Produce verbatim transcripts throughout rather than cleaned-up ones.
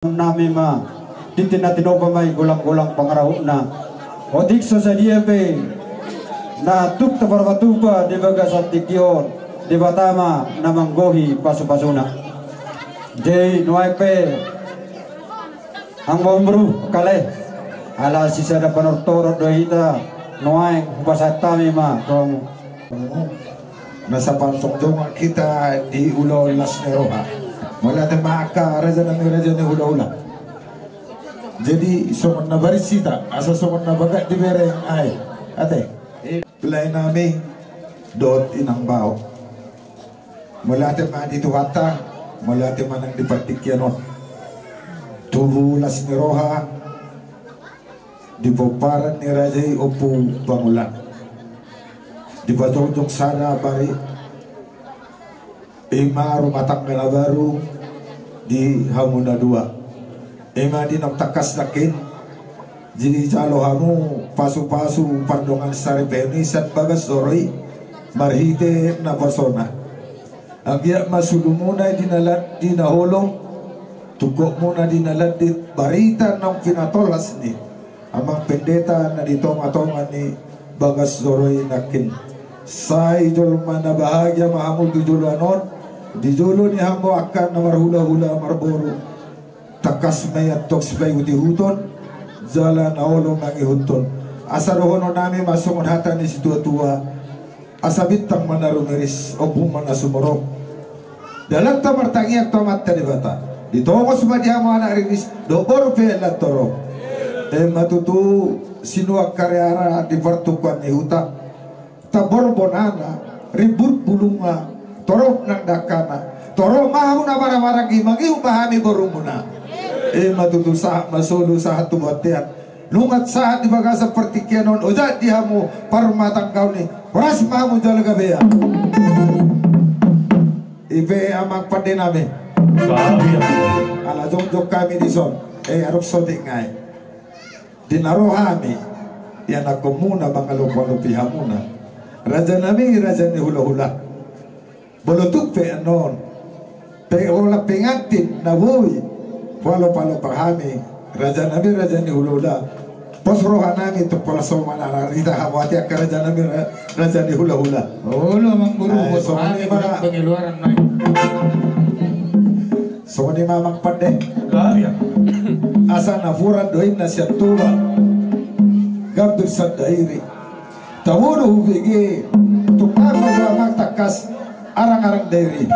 nami ma, tintin na tinopa ma i golang-golang pangarahutna. Otik so sadia pe na tuk taparpatupa di bagasan tingki on, Debata ma na manggohi pasu-pasuna. Jadi nuaeng pe, anggo amangboru, kale, ala sisada panortoron do hita, nuaeng hupasahat hami ma tu hamu. Na sapansong jongan hita di ulaon las ni roha. Mauliate ma angka raja nami, raja ni hula-hula. Jadi songon na baris hita, asa songon na bagak dibereng ae. Ate. Lae nami dohot inang bao. Mauliate ma di Tuhanta, mauliate ma nang di partingkian on. Tubu las ni roha di pomparan ni raja i Ompu Pangulan. Dipajongjong sada bari, i ma rumah tangga na baru di hamu na dua. I ma di naung tangkas nangkin, dijalo hamu pasu-pasu pardongan saripeon i sian bagas joro i marhite napasona. Anggiat ma sulumuna di na lan-, di na holom, tungkotmuna di na landit, barita naung pinatolhas ni amang pendeta na di tonga-tonga ni bagas joro i nangkin. Sai jolma na bahagia ma hamu tu joloan on, di jolo ni hamu angka na marhula-hula marboru. Tangkas ma i antong sipaihut-ihuton, jala na olo mangihuthon. Asa dohonon nami ma songon hata ni situa-tua: Asa bintang ma na rumiris, ombun ma na sumorop. Dalanta martangiang tu Amanta Debata. Ditongos ma di hamu anak riris, dohot boru pe na torop. Emma tutu, sinuan hariara di partukuan ni huta. Tambor bonana, rimbur bulungna, torop nang dangkana. Torop ma hamu na marhahamaranggi, mangihut ma hami borumuna. Emma tutu, sahat ma solu, sahat tu bontean. Nunga sahat di bagasan partingkian on, ojak di hamu parrumatanggaon i, horas ma hamu jala gabe. I pe amang pande nami. Ala jongjong hami dison. Eh, adong sotik nai. Di na ro hami, ianakhonmuna mangalopi-alopi hamuna. Raja nami, raja ni hula-hula. Molo tung pe annon, pe holan pengantin na boi hualop-alop hami, raja nami, raja ni hula-hula. Pos roha nami tu pola soman, ala rita hamu ate angka raja nami, ra-, raja ni hula-hula. Olo, amangboru, eh, pos roha nami, pengeluaran nai. Songon i ma amang pande. Asa napuran do inna sian Toba, gambir sian Dairi. Tabo do hubege, tung aha ma tangkas arang-arang Dairi.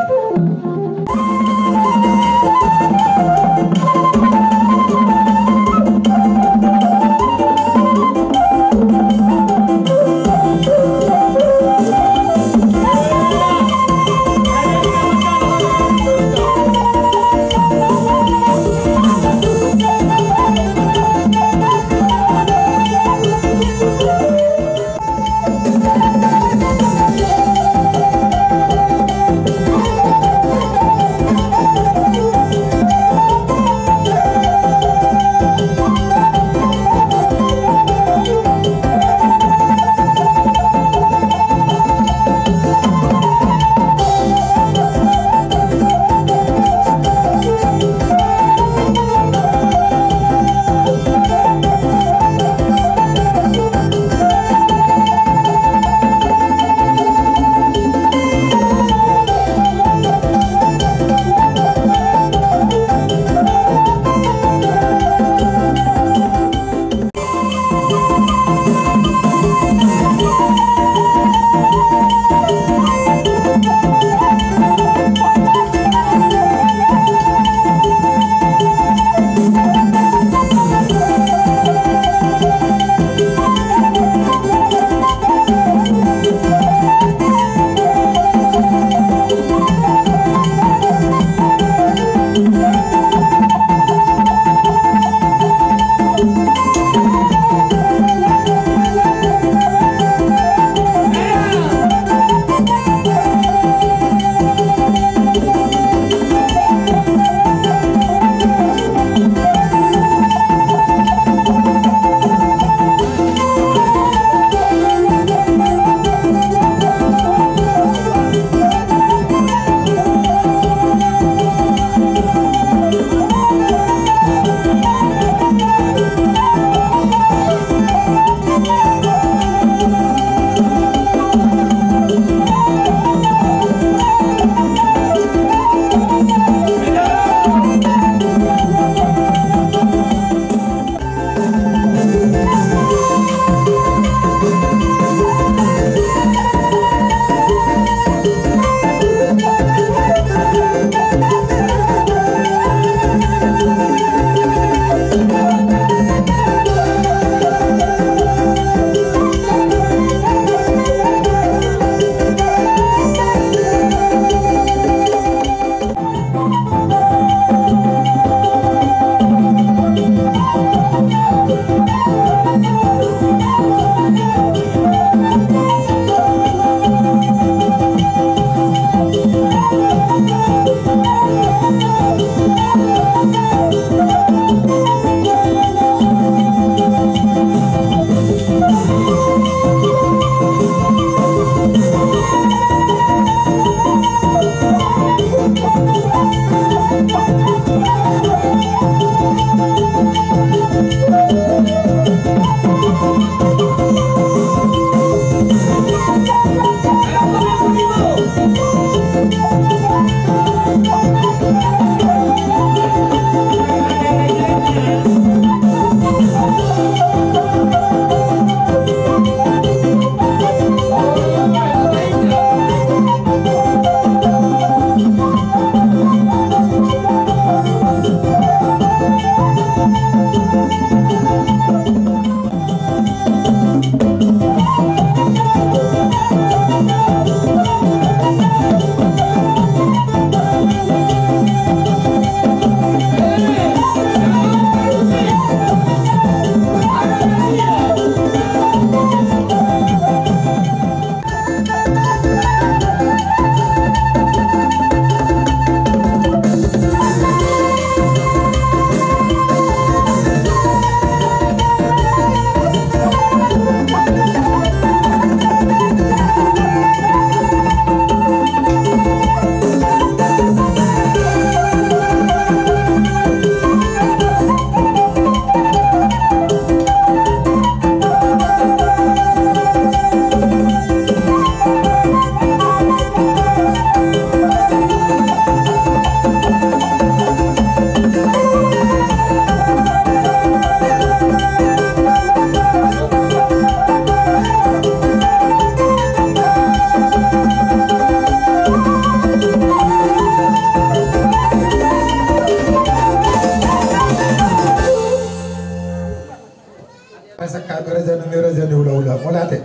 Saka raja ni raja ni hula-hula. Mauliate.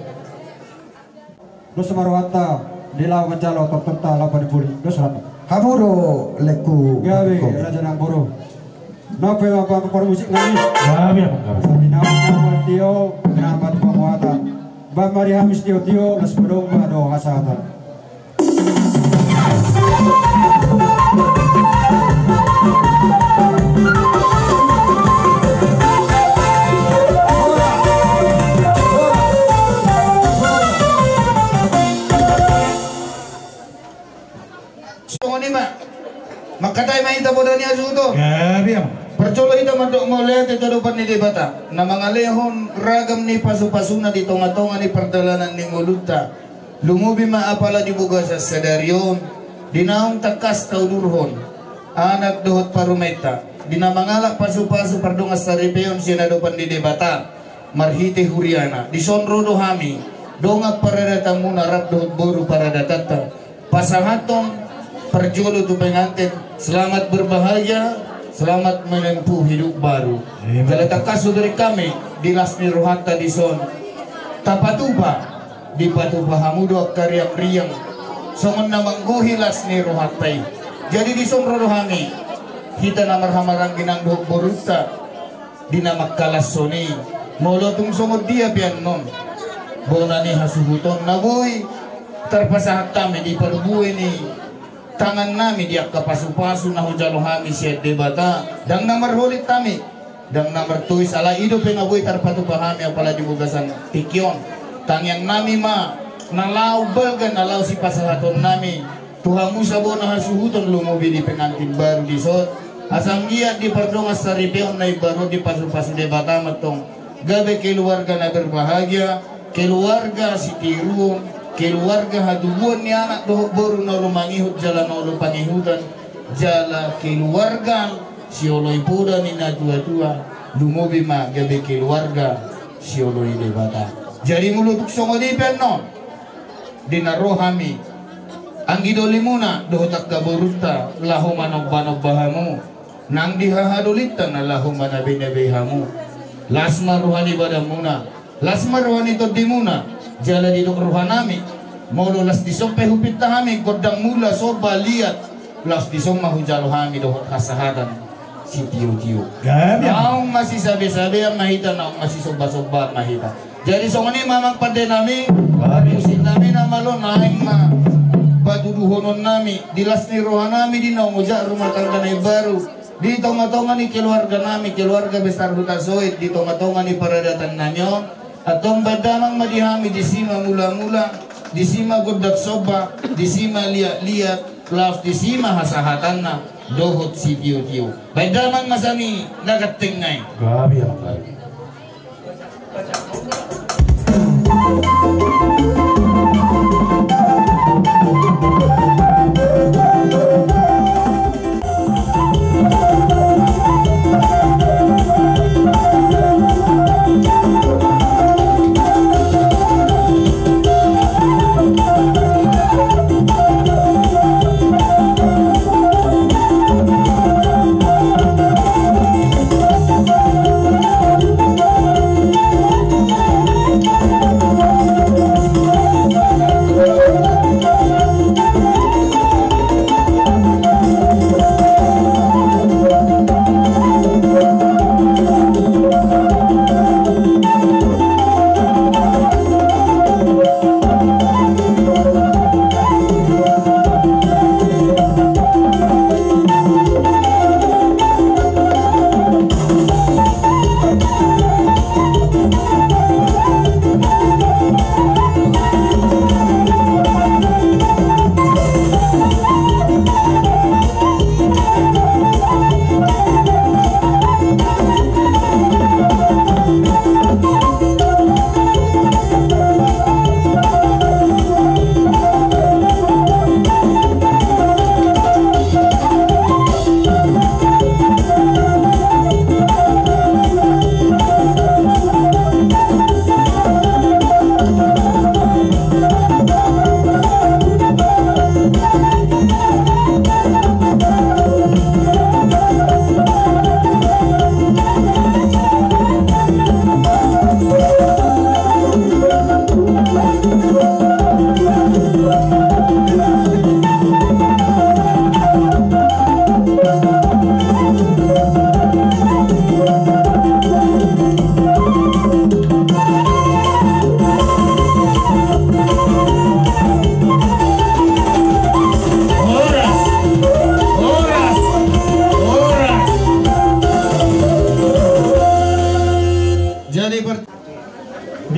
Dos ma rohanta di laho manjalo tortorta laho panimboli. Dos rohanta. Hamu do lengku. Gabe raja nang boru. Nang pe apa parmusik nami. Gabe apa gabe. Di naung naung tio, kenapa tu pamuatan. Bang mari hamis tio-tio, las bodong ma do hasahatan. Songon i ma. Mangkatai ma hita poda ni hasuhuton. Gabe ma. Parjolo hita mandok mauliate tu adopan ni Debata na mangalehon ragam ni pasu-pasuna di tonga-tonga ni pardalanan ni ngolunta. Lumobi ma apala di bagasan sadari on, di naung tangkas taudurhon anak dohot parumaenta, di na mangalap pasu-pasu pardongan saripeon sian adopan ni Debata marhite huriana. Dison ro do hami dongan paradatanmuna rap dohot boru paradatanta pasahathon parjolo tu pengantin. Selamat berbahagia, selamat menempuh hidup baru. Amin. Jala tangkas hudok hami di las ni rohanta dison, tapatupa, dipatupa hamu do angka riang-riang songon na manggohi las ni rohanta i. Jadi dison ro do hami, hita na marhamaranggi nang dohot borunta, di na mangkalashon i. Molo tung songon dia pe annon bona ni hasuhuton na boi tarpasahat hami di parbue ni tangan nami di angka pasu-pasu na hujalo hami sian Debata, ndang na marholit hami, ndang na martois, alai i dope na boi tarpatupa hami apala di bagasan tingki on. Tangiang nami ma na laho balga, na laho sipasahaton nami tu hamu sabona hasuhuton lumobi di pengantin baru dison, asa anggiat di pardongan saripeon na imbaru on di pasu-pasu Debata ma antong gabe keluarga na berbahagia, keluarga sitiruon, keluarga hatubuan ni anak dohot boru na olo mangihut jala na olo pangihutan, jala keluarga sioloi poda ni natua-tua, lumobi ma gabe keluarga sioloi Debata. Jadi molo tung songon i pe annon, di na ro hami anggi dolimuna dohot angka borunta laho manomba-nomba hamu, nang di hahadolinta na laho manabe-nabe hamu. Las ma roha ni badanmuna, las ma roha ni tondimuna, jala didok roha nami, molo las dison pe hupinta hami gondang mula, somba, liat, las dison ma hujalo hami dohot hasahatan sitio-tio. Gabe. Naung masisabe-sabean ma hita, naung masisomba-sombaan ma hita. Jadi songon i ma amang pande nami, gabe, musik nami na malo, naeng ma patuduhonon nami di las ni roha nami di naung ojak rumah tangga na imbaru, di tonga-tonga ni keluarga nami, keluarga besar Hutasoit, di tonga-tonga ni paradatan nami on. Antong baen damang ma di hami, disi ma mula-mula, disi ma gondang somba, disi ma liat-liat, laos disi ma hasahatanna dohot sitio-tio. Baen damang ma sani na ganteng nai. Gabe, gabe.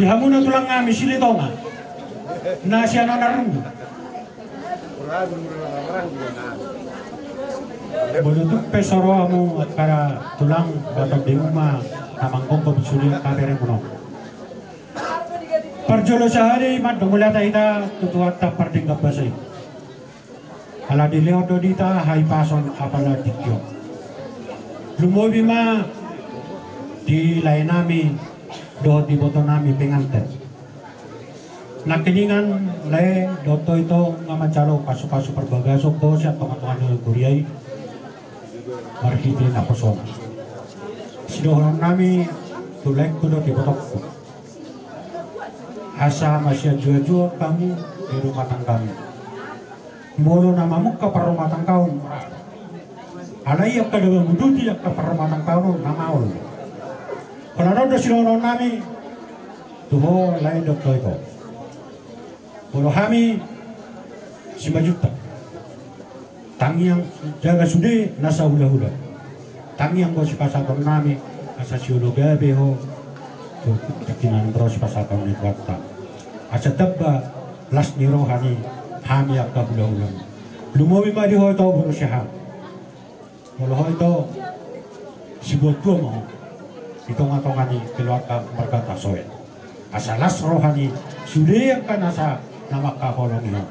Di hamuna tulang nami Silitonga na sian Onarungu. Molo tung pe so ro hamu angka tulang, bahen ma na manggomgom sude angka beremuna on. Parjolo sahali mandok mauliate hita tu Tuhanta pardenggan basa i. Ala dilehon do di hita hahipason apala tingki on. Lumobi ma di lae nami dohot di iboto nami penganten. Nangkiningan lae dohot ito nga manjalo pasupasu parbagason sian tongatonga ni huria i marhite naposona. Sidohonon nami tu laengku dohot ibotongku, asa masianjuanjuan hamu di rumah tanggami. Molo na mamungka parrumatanggaon, alai angka na manguduti angka parrumatanggaon on na maol. Holan on do sidohonon nami tu ho lae dohot tu ito. Molo hami Simanjuntak, tangiang jaga sude nasa hulahula. Tangiang do sipasahaton nami asa siolo gabe ho tu tingki na naeng ro sipasahaton ni Tuhanta. Asa tamba las ni roha ni hami angka hulahula. Lumobi ma di ho ito boru Siahaan. Molo ho ito sibuat tua ma ho di tongatonga ni keluarga marga Tasoet. Asa las roha ni sude angka nasa na mangkaholongi ho.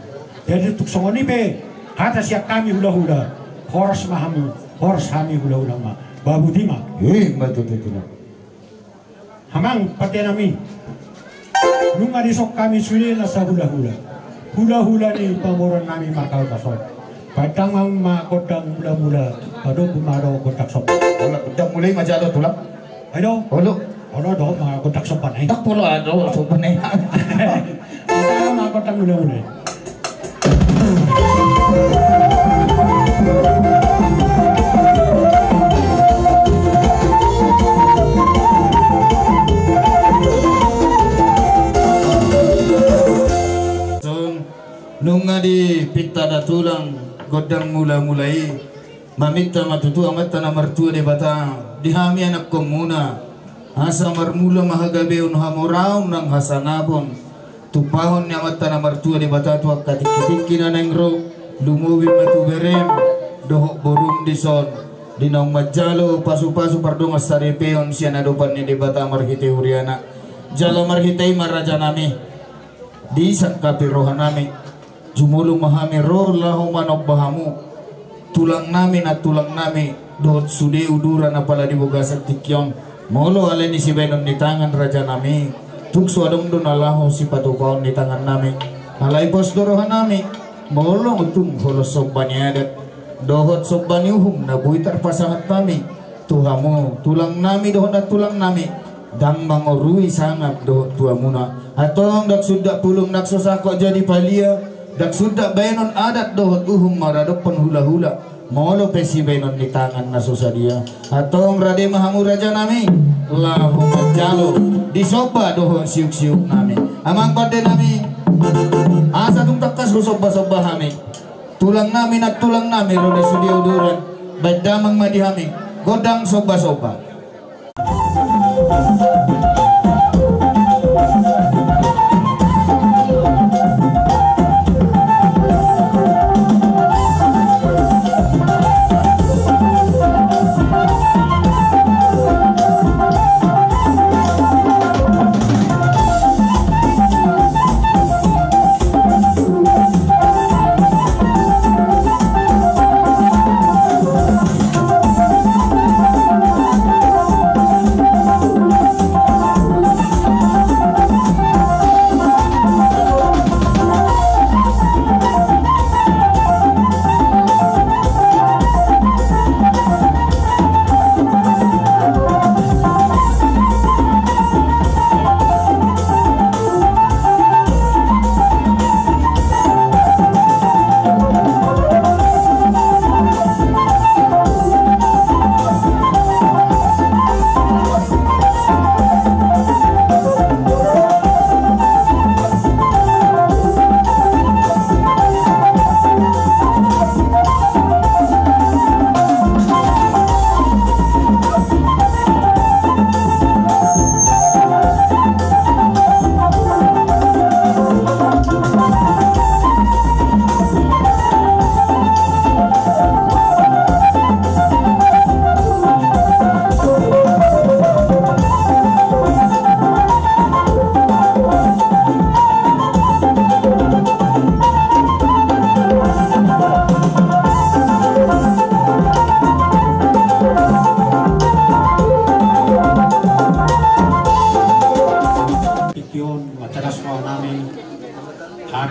Jadi tung songon i pe hata sian hami hulahula, horas ma hamu, horas hami hulahula ma. Ba boti ma. Ima tutu, tulang. Amang pande nami, nunga dison hami sude nasa hulahula, hulahula ni pamoruon nami marga Tasoet. Bahen damang ma gondang mulamula, padomu ma dohot gondang somba. Ala gondang mula i ma jalo, tulang. Ai do? Olo. Olo, dohot ma gondang somba na i. Ndang pola dohot somba na i. Gondang mulamula. Nunga dipinta da tulang gondang mulamula i. Maminta ma tutu Amanta na martua Debata di hami anakkonmuna, asa marmula ma hagabeon, hamoraon nang hasangaphon. Tumpahon ni Amanta na martua Debata tu angka tingkitingki na naeng ro, lumobi ma tu berem dohot borum dison, di naung manjalo pasupasu pardongansaripeon sian adopan ni Debata marhite huriana. Jala marhite i ma rajanami, disangkapi rohanami, jumolo ma hami ro laho manomba hamu, tulangnami, nantulangnami dohot sude uduran apala di bagasan tingki on. Molo alai ni sibahenon ni tangan rajanami, tung so adong do na laho sipatupaon ni tangannami. Alai pos do rohanami, molo tung holan somba ni adat dohot somba ni uhum na boi tarpasahat hami tu hamu tulangnami dohot nantulangnami, ndang mangorui sangap dohot tuamuna. Antong ndang sundat pulung ndang so sangkot jadi palia, ndang sundat bahenon adat dohot uhum maradophon hulahula, molo pe sibahenon ni tangan na so sadia. Antong rade ma hamu rajanami, laho manjalo di somba dohot siuksiuknami. Amang pandenami, asa tung tangkas husombasomba hami tulangnami, nantulangnami ro di sude uduran, bahen damang ma di hami gondang sombasomba.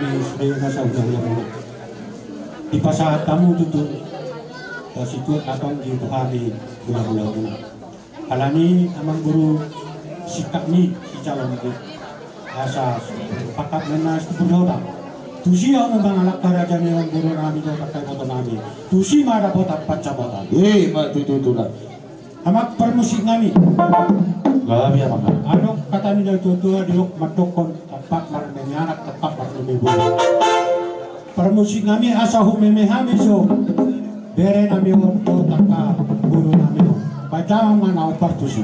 Sude na sahula-hula muna. Dipasahat hamu tutu, asa situtu antong di hami hula-hula muna. Alani amangboru, singkat ni sijalo ni. Asa pangkat ni na situtu. Tusi hamu mangalangka raja ni amangboru nami dohot angka iboto nami. Tusi ma dapotan pansamotan. Eh, ma tutu, tutu lah. Amang parmusik nami. Gabe amang. Adong hata ni natuatua, didok mandokkon, tempat marnini anak, tempat marnini boru. Parmusik nami, asa humeme hami so bere nami on dohot angka boru nami on. Baen damang ma na partusi.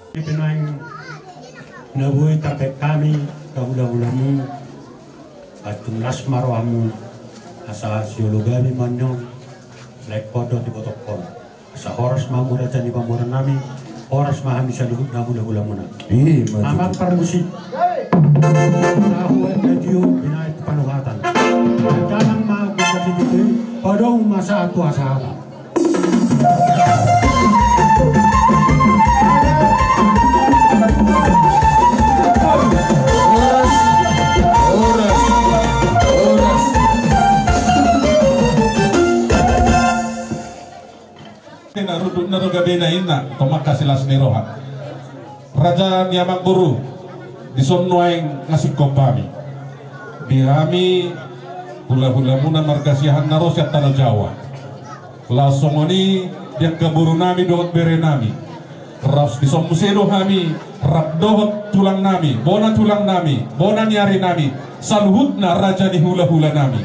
Di pinaeng na boi tarbaen hami, angka hula-hulamu, asa tung las ma rohamu, asa sioloan gabe ma on, lae podo di botongkon. Asa horas ma hamu raja ni pamoruon nami, horas ma hami saluhutna hula-hulamuna. Ima tutu. Amang parmusik. Tahu radio binaen panuhatan. Dalan ma buka di T V, padong ma sahat tu hasahatan. Horas, horas, horas. Ninna rundutna do gabena inna, tumangkas silas ni roha. Raja ni amangboru, dison nuaeng nga singkop hami. Di hami hula-hulamuna marga Siahaan na ro sian Tano Jawa. Laos songon i di angka boru nami dohot bere nami. Raos dison muse do hami rap dohot tulang nami, bona tulang nami, bona ni ari nami, saluhutna raja ni hula-hula nami.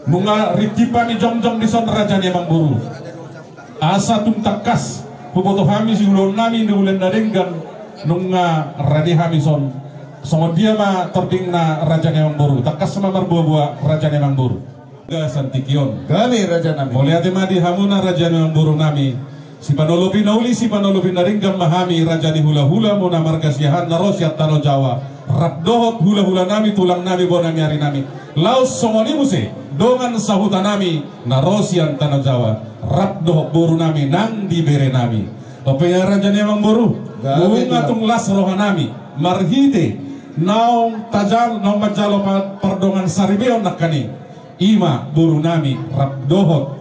Nunga ringkot hami jongjong dison raja ni amangboru. Asa tung tangkas huboto hami siulaon nami di ulaon na denggan, nunga rade hami son. Songon dia ma tordingna raja ni amangboru, tangkas ma marboa-boa raja ni amangboru. Gasan tingki on. Gabe raja nami. Mauliate ma di hamuna raja ni amangboru nami. Sipanolopi na uli, sipanolopi na denggan ma hami raja ni hula-hulamuna marga Siahaan na ro sian Tano Jawa. Rap dohot hula-hula nami, tulang nami, bona ni ari nami. Laos songon i muse dongan sahuta nami na ro sian Tano Jawa. Rap dohot boru nami nang di bere nami. Ope raja ni amangboru. Gabe nunga tung las roha nami. Marhite naung tajal, naung manjalo pa-, pardongan saripeon nangkaning. Ima boru nami rap dohot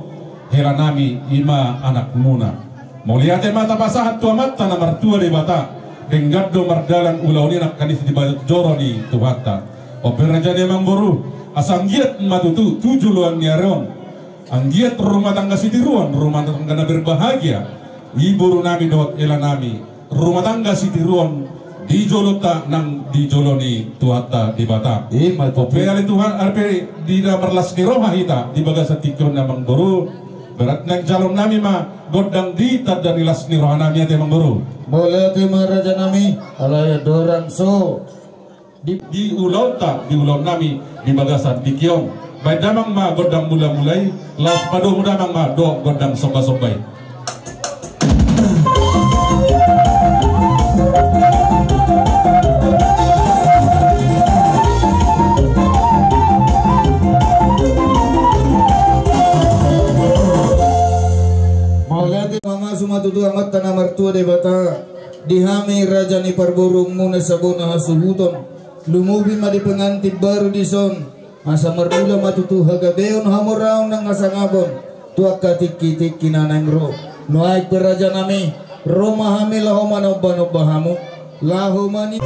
hela nami, ima anakmuna. Mauliate ma tapasahat tu Amanta na martua Debata, denggan do mardalan ulaon i nangkin di bajoro ni Tuhanta. On pe raja ni amangboru, asa anggiat ma tutu tu joloan ni ari on, anggiat rumah tangga sitiruon, rumah tangga na berbahagia, i boru nami dohot hela nami, rumah tangga sitiruon di jolonta nang di jolo ni Tuhanta Debata. Ima tutu. On pe ale Tuhan, ale pe di na marlas ni roha hita di bagasan tingki on amangboru, berarti naeng jaloon nami ma gondang di tanda ni las ni roha nami ate amangboru. Mauliate ma raja nami, alai dorang so di, di ulaonta, di ulaon nami di bagasan tingki on. Baen damang ma gondang mula-mula i, laos padomu damang ma dohot gondang somba-somba i. Mauliate ma, mamasu ma tutu Amanta na martua Debata di hami raja ni parboruonmuna sabona hasuhuton, lumobi ma di pengantin baru dison, asa marmula ma tutu hagabeon, hamoraon nang hasangapon tu angka tingki-tingki na naeng ro. Nuaeng pe raja nami, ro ma hami laho manomba-nomba hamu, laho mani-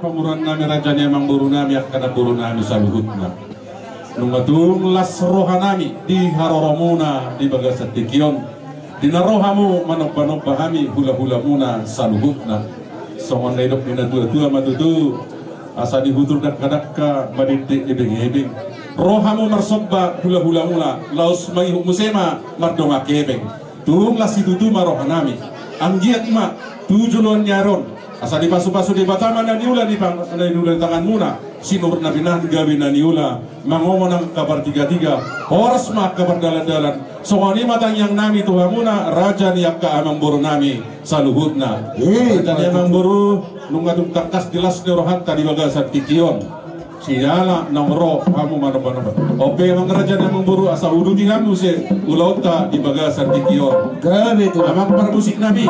Pamoruon nami raja ni amangboru nami, angka namboru nami saluhutna. Nunga tung las roha nami di haroromuna di bagasan tingki on. Di na ro hamu manomba-nomba hami hula-hulamuna saluhutna. Songon na nidok ni natua-tua ma tutu, asa dihutur dangka-dangka, madende ebeng-ebeng. Ro hamu marsomba hula-hulamuna, laos mangihut muse ma mardongan hepeng. Tung las situtu ma roha nami. Anggiat ma tu joloan ni ari on, asa dipasu-pasu Debata ma na niula ni pang-, na niula ni tanganmuna, sinuhut na pinahan, gabe na niula, mangomo nang angka partiga-tiga, horas ma angka pardalan-dalan. Songon i ma tangiang nami tu hamuna raja ni angka amangboru nami saluhutna. Eh, raja ni amangboru, nunga tung tangkas di las ni rohanta di bagasan tingki on. Siala naung ro hamu manomba-nomba. On pe amang raja ni amangboru, asa uduti hamu muse ulaonta di bagasan tingki on. Gabe tutu. Amang parmusik nami.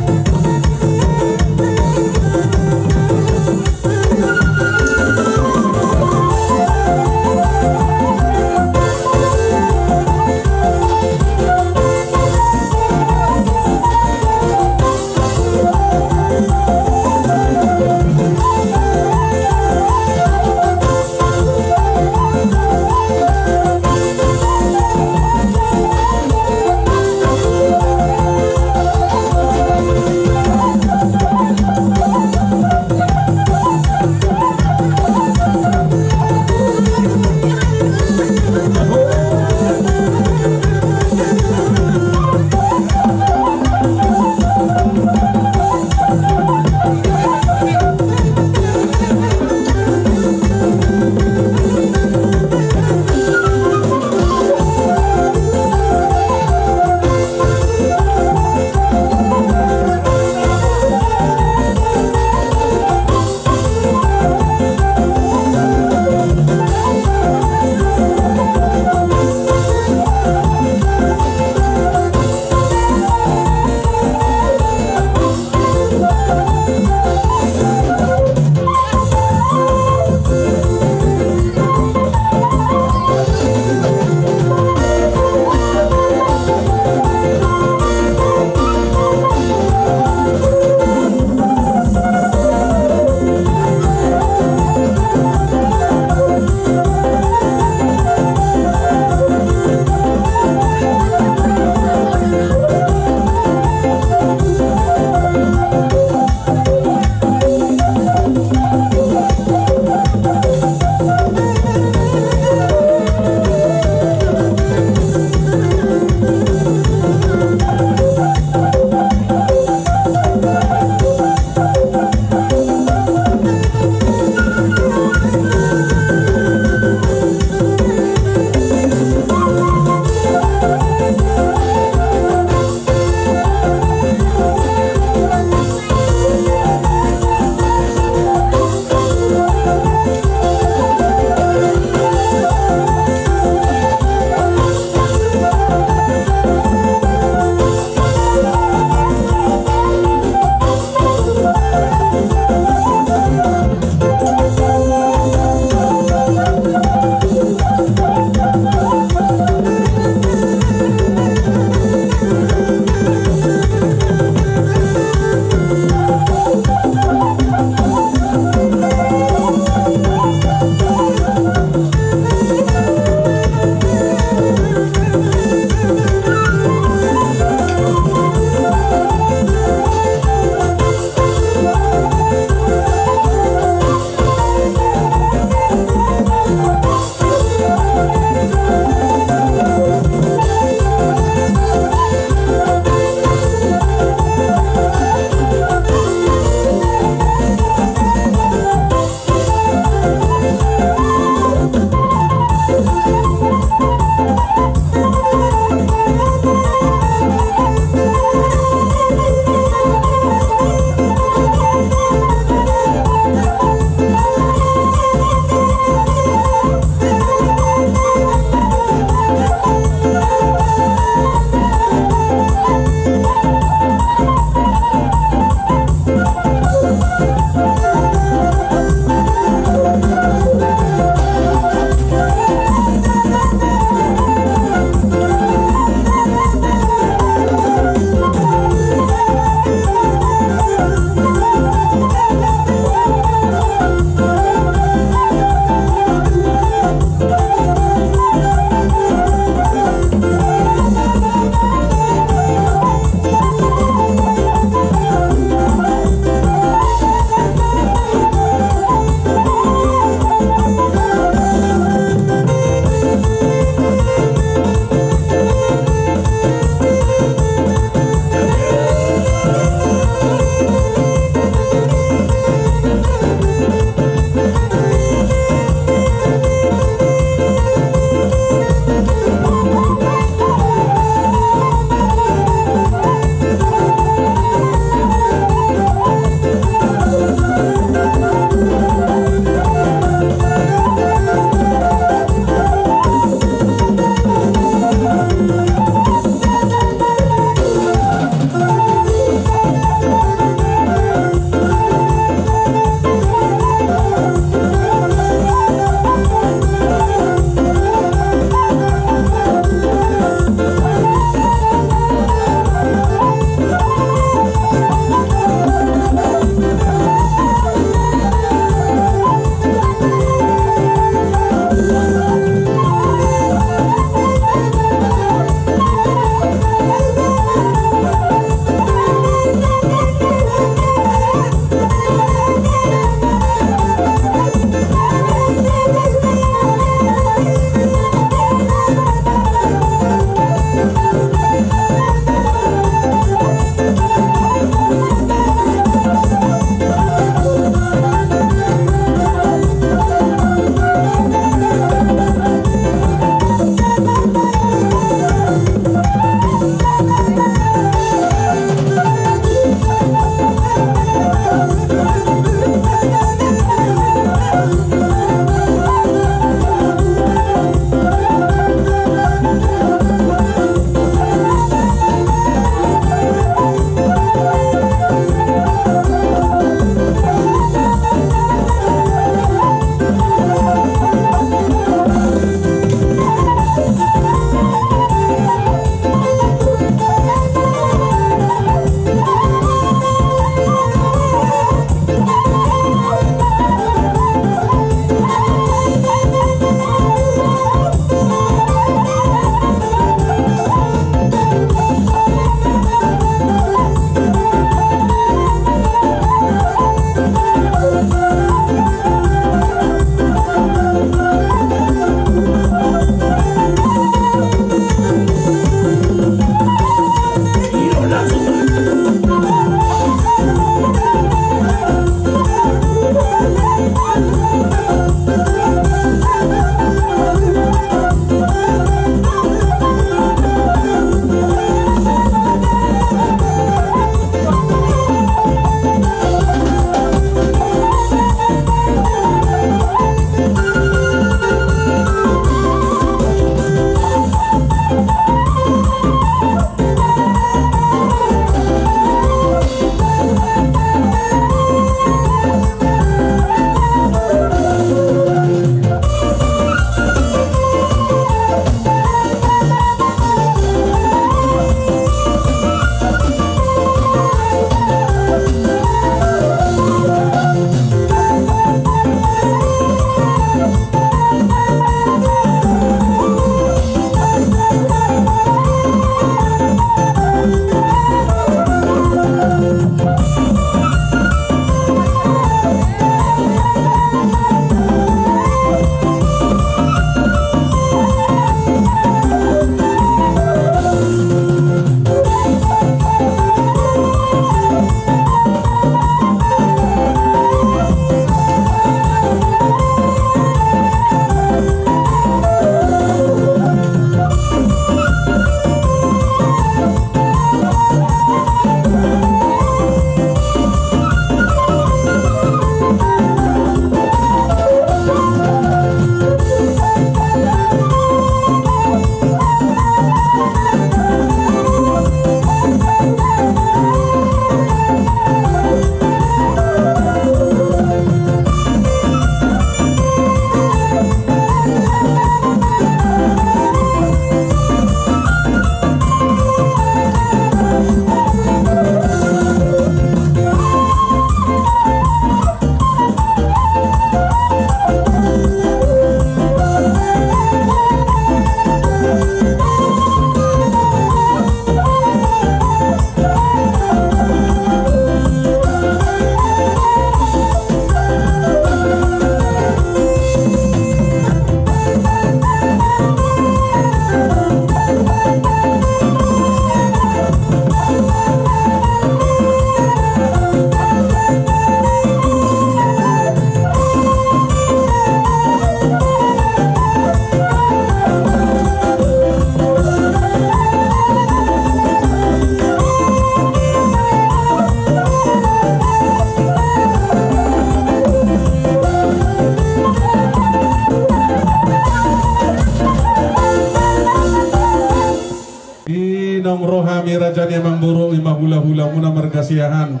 Ima hulahulamuna marga Siahaan,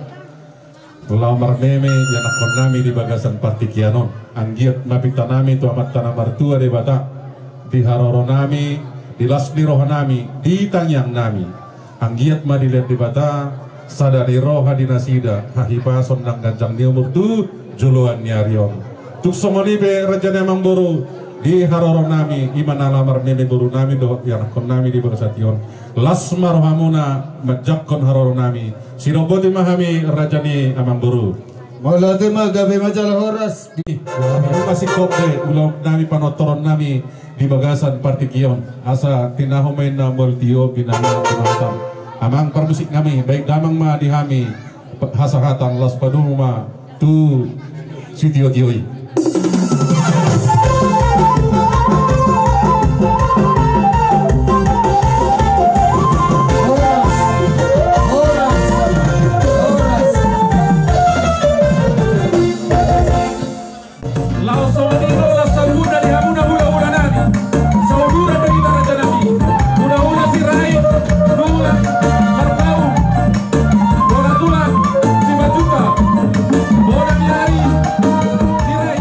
laho marmeme ianakkonnami di bagasan partingkian on. Anggiat ma pintanami tu Amanta na martua Debata, di haroronami, di las ni rohanami, di tangiangnami. Anggiat ma dilehon Debata sada ni roha di nasida, hahipason nang ganjang ni umur tu joloan ni ari on. Tung songon i pe raja ni amangboru, di haroronami, ima na laho marmeme borunami dohot ianakkonnami di bagasan tingki on. Las ma rohamuna manjangkon haroronami. Sidok boti ma hami raja ni amangboru. Mauliate ma, gabe ma jala horas. Di hami ma singkop be ulaonnami, panortoronnami di bagasan partingkian on. Asa tinahu ma inna mual tio, binahen ma inna tumatan. Amang parmusiknami, bahen damang ma di hami hasahatan, laos padomu ma tu sitiotio i. Laos songon i do las saluhutna di hamuna hulahulanami. Sauduran do hita rajanami. Hulahula Sirait, nunga marpaung. Bola tulang Simanjuntak. Bola ni ari Sirait.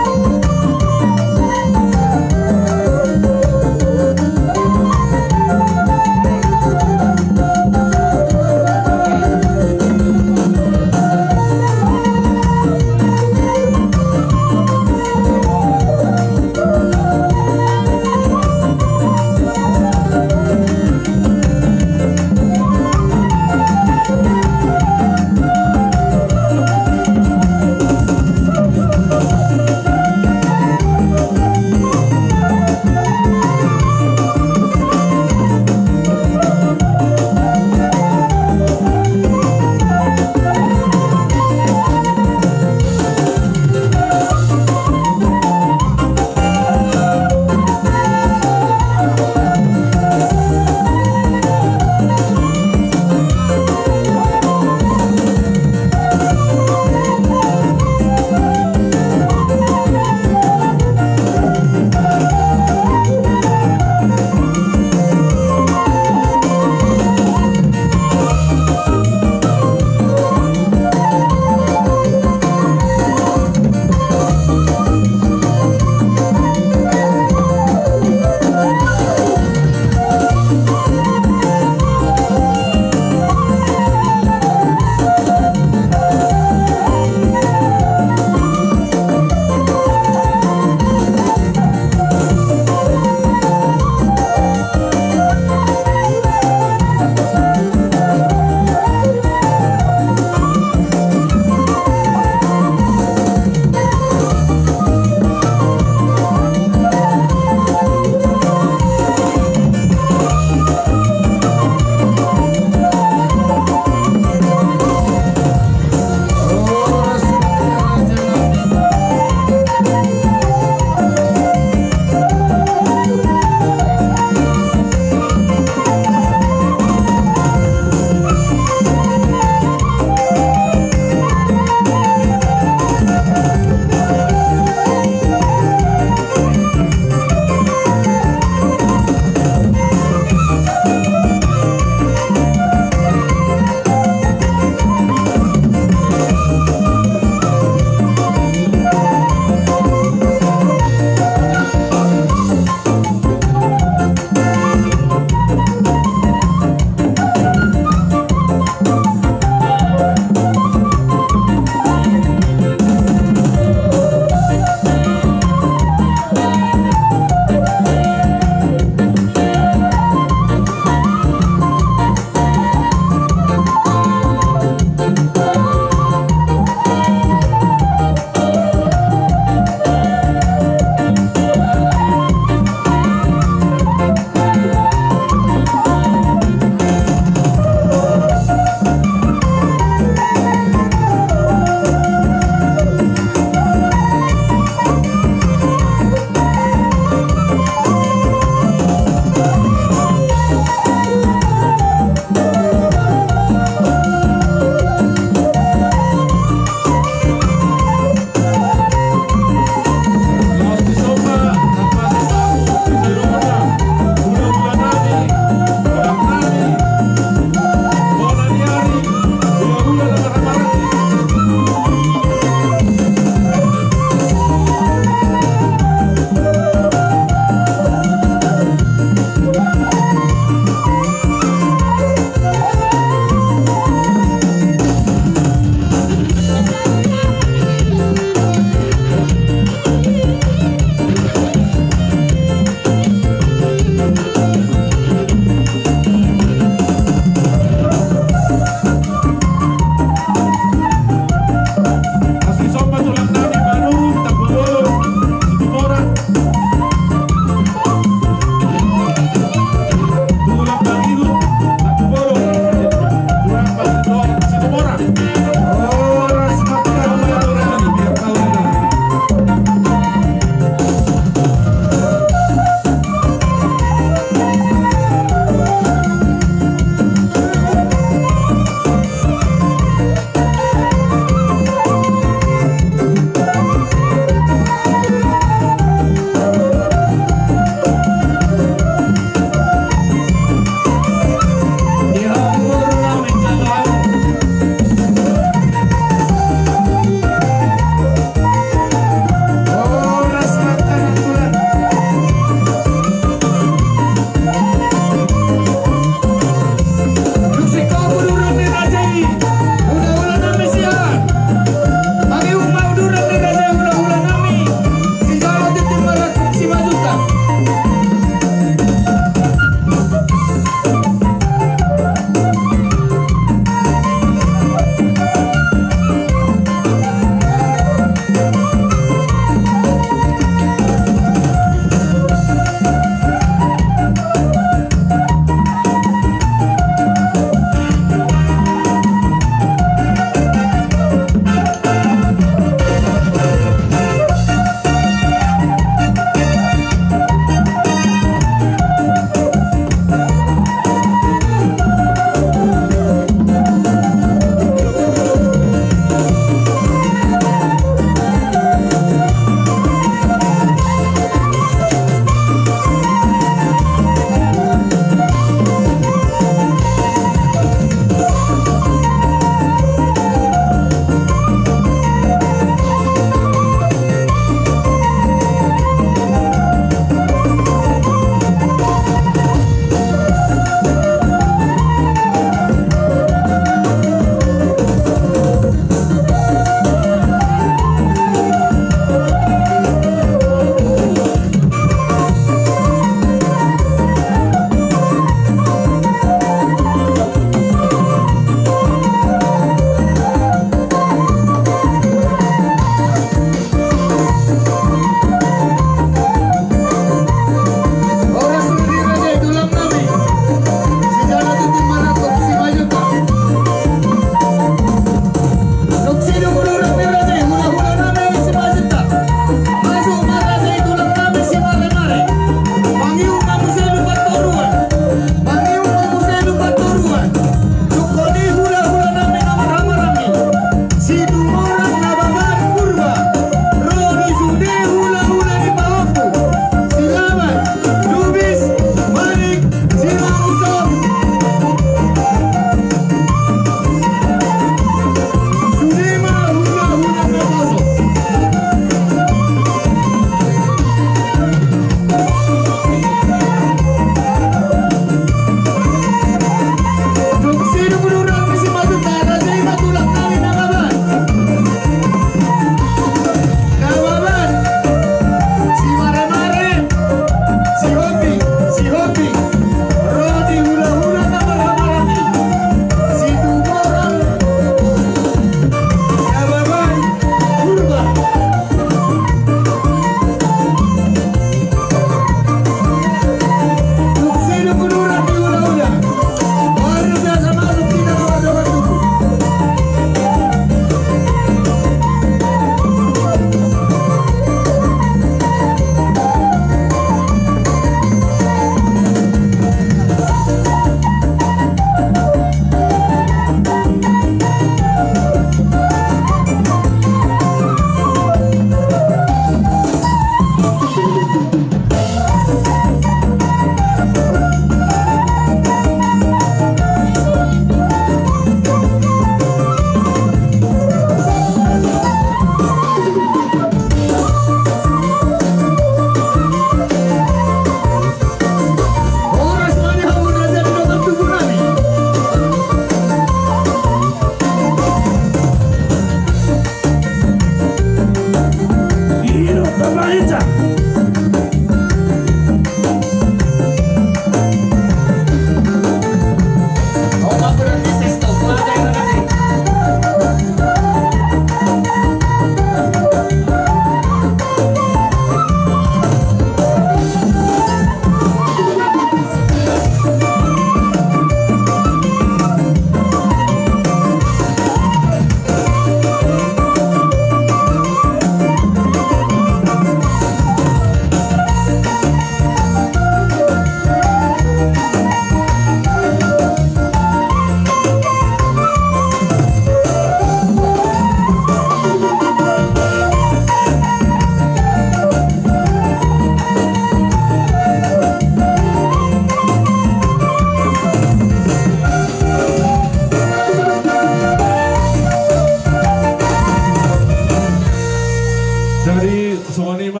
Songon i ma.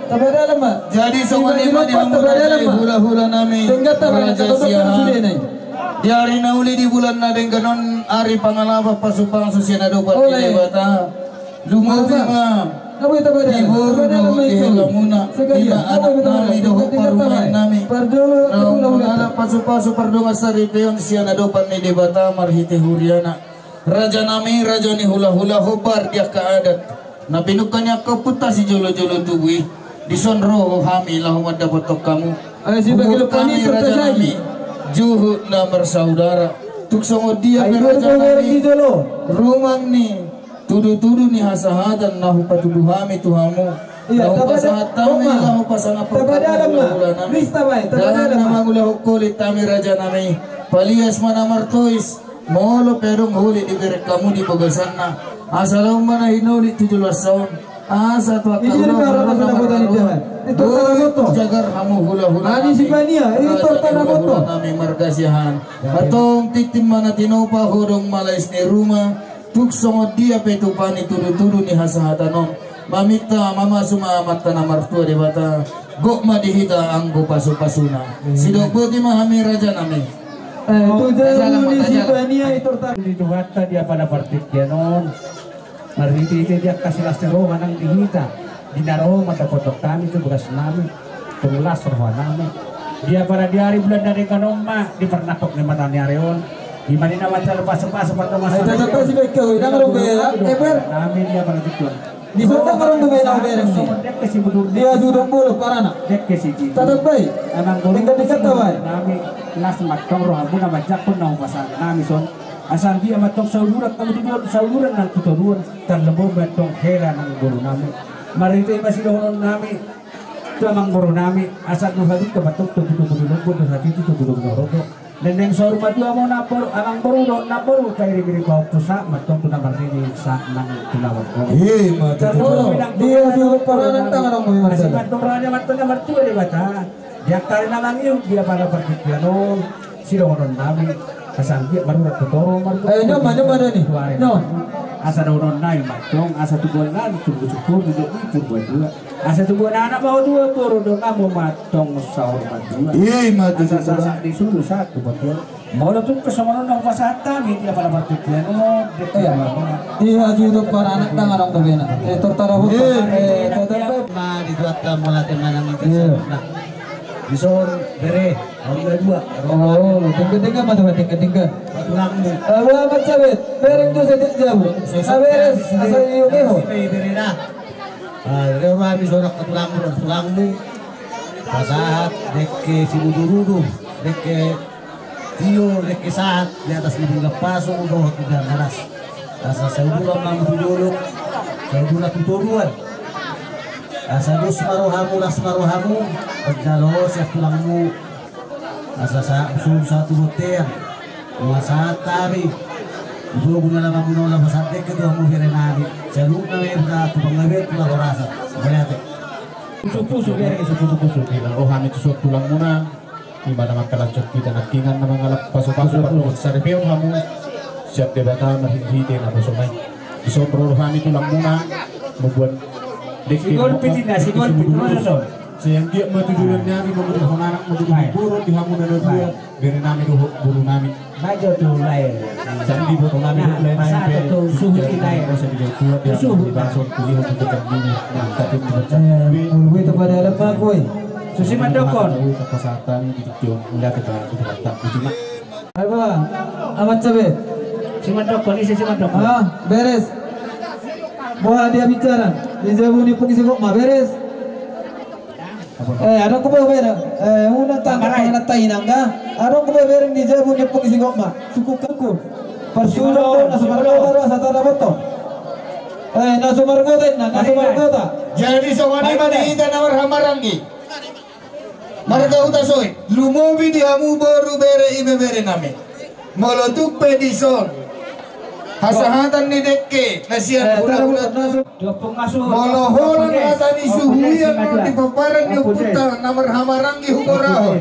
Tabadala. Jadi songon i ma di hamu raja i, hula-hula nami, raja Siahaan. Di ari na uli di bulan na denggan on, ari pangalapan, pasu-pasu sian adopan ni Debata. Lumobi ma di boru dohot di helamuna, di anak nami dohot parumaen nami. Naung mangalap pasu-pasu pardongan saripeon sian adopan ni Debata marhite huriana. Raja nami, raja ni hula-hula, hombar di angka adat na pinungka ni angka ompunta sijolo-jolo tubu i. Dison ro hami laho mandapothon hamu. Huhut hami raja nami, juhut na marsaudara. Tung songon dia pe raja nami, rumang ni tudu-tudu ni hasahatan na hupatudu hami tu hamu. Laho pasahat hami, laho pasangap hami hula-hula nami. Dang na mangulahon holit hami raja nami. Palias ma na martois. Molo pe adong holit dibereng hamu di bagasanna, asa laho ma na hinolit tu jolo asa on. Asa tu angka ulaon na marharoan, boi jagar hamu hula-hula nami. Hula-hula nami marga Siahaan. Antong tintin ma na tinopa, hodong ma lais ni ruma. Tung songon dia pe tupa ni tudu-tudu ni hasahatan on, maminta mamasu ma Amanta na martua Debata. Gok ma di hita anggo pasu-pasuna. Sidok boti ma hami raja nami. Eh, tu jabu ni si Bania i torta. Di Tuhanta di apala partingkian on. Marhite-hite di angka silas ni roha nang di hita, di na ro mandapothon hami tu bagas nami, tung las roha nami. Di apala di ari bulan na denggan on ma, di parnangkok ni mata ni ari on, i ma di na manjalo pasu-pasu pardongan saripeon. Nami di apala tujuan. Di son ndang adong dope na hubereng ni. Dia sudah bolong parana. Dengke si Jiji. Tatap bae. Amang boru, dengke-dengke ta bae. Nami las ma antong rohamuna manjangkon na hupasahat nami son. Asa anggiat ma antong sauduran hamu tu joloan, sauduran nang tu toruan. Tarlumobi ma antong hela nang boru nami. Marhite i ma sidohonon nami tu amang boru nami, asa dung habitu ma antong togu-togu ni lombu, dung hatiti togu-togu ni horbo. Nang saur matua hamu namboru, amang boru dohot namboru, pairing-iring pahompu sahat ma antong tu na marnini, sahat nang tu na marnono. Ima tutu. Dia suruh parana tangan nang. Asi ma antong rohana ma antong na martua Debata. Di angka ari na mangihut di apala partingkian on, sidohonon nami, asa anggiat marurat tu toru, marurat tu toru. Asa dohonon nami ma antong, asa tubuan nami tumbu syukur, duduk di purbatua. Asa tubuan anak ma ho dua, boru dongan ma antong saur matua. Ima tutu. Asa sahat di solu sahat tu bontean. Molo tung pe songon on na hupasahat hami di apala partingkian on, dengke ma. Dia sudah parana tangan nang dope na. Eh, torta dohot. Eh, torta dohot. Ma di Tuhanta mauliate ma nang i. Nah. Dison bere, ahu na dua. Oh, dengke-dengke ma tutu, dengke-dengke. Patulangmu. Ahu Amat Sabet, bereng tu setiap jabu. Saberes, asa iu meho. Bere na. Ah, reo hami sonang patulangmu, patulangmu. Pasahat dengke simudur-udur, dengke tio, dengke sahat di atas ni pinggan pasu dohot pinggan galas. Asa sauduran ma hamu tu jolo, sauduran tu toruan. Asa dos ma rohamu, las ma rohamu, manjalo sian tulangmu. Asa sahat tu bontean. Nunga sahat hami. Ubo guna lama guna lama sahat dengke tu hamu bere nami. Saluhutna ma i tu panggabean tu na horas. Mauliate. Pusu-pusu bere, pusu-pusu. Di na ro hami tu son tulangmuna. Ima na mangkalanjut hita nangkiningan na mangalap pasu-pasu pardongan saripeon hamu. Sian Debata marhite-hite naposona i. Dison ro hami tulangmuna. Mamboan dengke. Sigolpit inna, sigolpit. Sai anggiat ma tu joloan ni ari mamodihon anak, mamodihon boru di hamu na dua, bere nami dohot boru nami. Bajo tu lae. Sandi boto nami dohot lae nami pe. Tu suhut i lae. Tu suhut. Molo hita pada alam ma koi. Susi mandokon. Ai boha, Amat Sabet. Simandokkon, ise simandokkon. Ah, beres. Boha dia bicara. Di jabu ni Ompung Sigok ma, beres. Eh, adong huboto bere. Eh, unang tangkap, unang tainang, ga? Adong huboto bere di jabu ni Ompung Sigok ma. Sukuk-sukuk. Parsudok do, na so margota do, asa tadabothon. Eh, na so margota inna, na so margota. Jadi songon i ma di hita na marhamaranggi. Marga Hutasoit, lumobi di hamu boru, bere, ibebere nami. Molo tung pe dison hasahatan ni dengke na sian hulahula. Molo holan hata ni suhut i on di pomparan ni ompunta na marhamaranggi huborahon,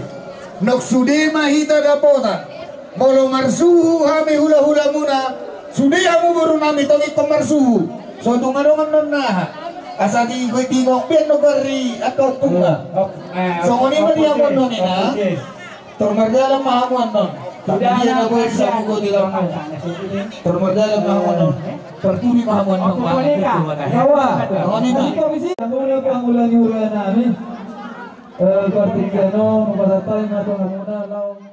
nunga sude ma hita dapotan. Molo marsuhu hami hulahulamuna, sude hamu boru nami tong ingkon marsuhu. So tung adong annon na aha. Asa di goi di ngok ben no gari atau punga. Songon i ma di hamu annon, ina. Tor mardalan ma hamu annon. Tapi dia na boi samu goi di lawan. Tor mardalan ma hamu annon. Pertuni ma hamu annon. Songon i ma. Anggo na pangula ni huria nami. Eh, partikan on, pasatai ma tu hamuna lawan.